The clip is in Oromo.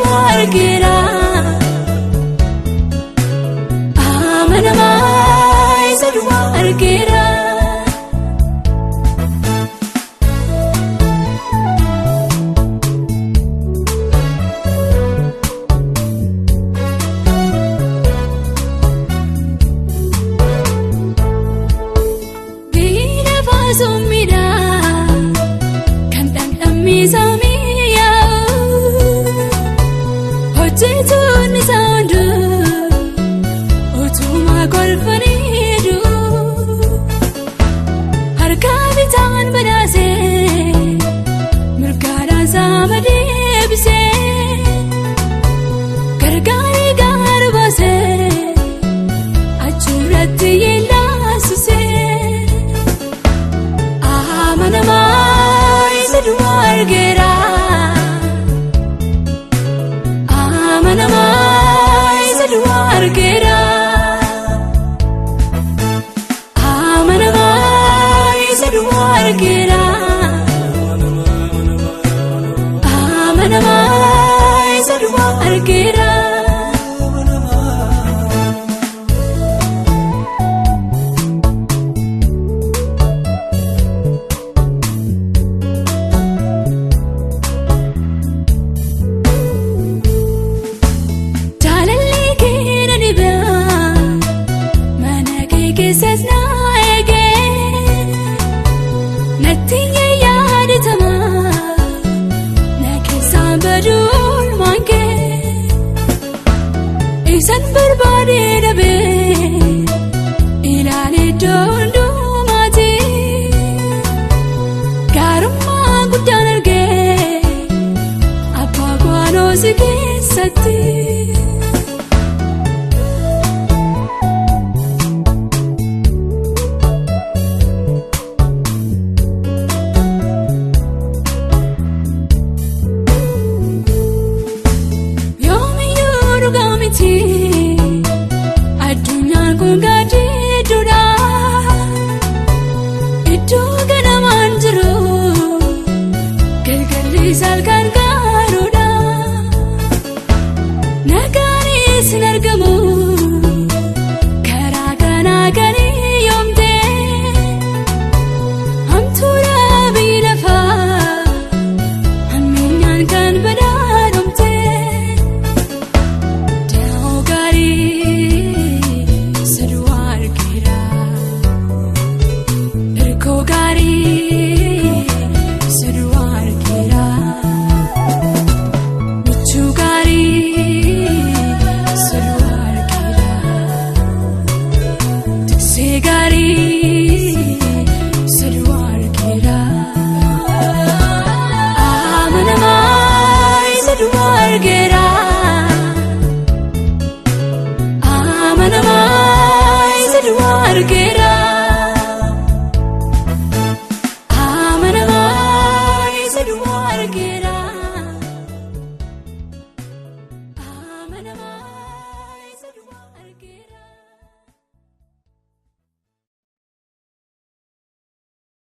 duwwaa argeera. Amanamaa isa duwwaa argeera. Biyyi lafaa summiidha kan dhandhamni isaa mi'aawu hojjetoonni isaa hunduu utuma kolfaniiru harka bitaan badhaasee mirgaadhaan saama deebisee gargaaree gaara baasee achirratti yeellaasisee. Amanamaa isa duwwaa argeera. Amanamaa isa duwwaa argeera. Amanamaa isa duwwaa argeera. Amanamaa isa duwwaa argeera. Jaalalli kee na dhibaa mana kee keessas na eegee natti yaadatama na keessaan baduu oolmaan kee ibsan barbaadee dhabee ilaalee iddoo hundumaati gaarummaa guddaan argee abbaa koo si keessatti.